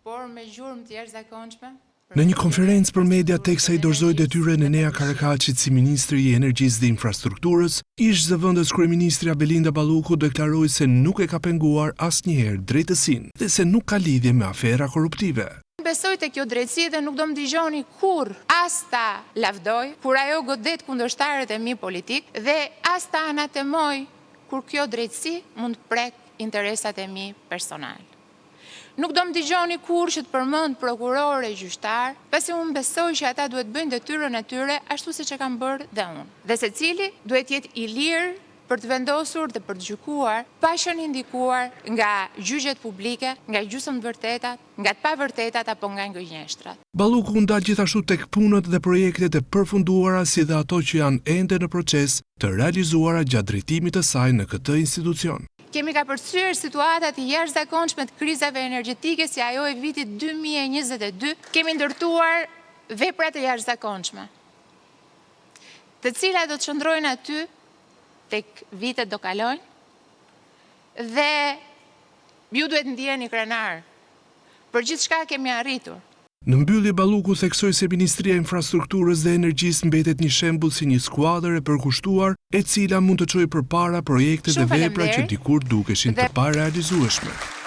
Por me gjurmë të jashtëzakonshme. Në një konferencë për media teksa i dorëzoi detyrën Enea Karakaçit si ministri i Energjisë dhe Infrastrukturës, ish-zëvendës kryeministrja Belinda Balluku deklaroi se nuk e ka penguar asnjëherë drejtësinë dhe se nuk ka lidhje me afera korruptive. Besoj te kjo drejtësi dhe nuk do më dëgjoni kurrë as ta lavdoj kur ajo godet kundërshtarët e mi politikë dhe as ta anatemoj kur kjo drejtësi mund të prekë interesat e mi personalë. Nuk do më dëgjoni kurrë që të përmend prokurorë e gjyqtarë, pasi unë besoj që ata duhet të bëjnë detyrën e tyre ashtu siç e kam bërë dhe unë. Dhe secili duhet të jetë i lirë për të vendosur dhe për të gjykuar, pa qenë i ndikuar nga gjyqet publike, nga gjysmë të vërtetat, nga të pavërtetat apo nga gënjeshtrat. Balluku u ndal gjithashtu tek punët dhe projektet e përfunduara si dhe ato që janë ende në proces të realizuara gjatë drejtimit të saj në këtë institucion. Kemi kapërcyer situata të jashtëzakonshme të krizave energjetike si ajo e vitit 2022, kemi ndërtuar vepra të jashtëzakonshme, të cilat do të qëndrojnë aty tek vitet do kalojnë dhe ju duhet ndiheni krenar për gjithçka kemi arritur. Në mbyllje Balluku theksoi se Ministria e Infrastrukturës dhe Energjisë mbetet një shembull si një skuadër e përkushtuar e cila mund të çojë përpara projekte dhe Shumë vepra që faleminderit dikur dukeshin dhe të parealizueshme.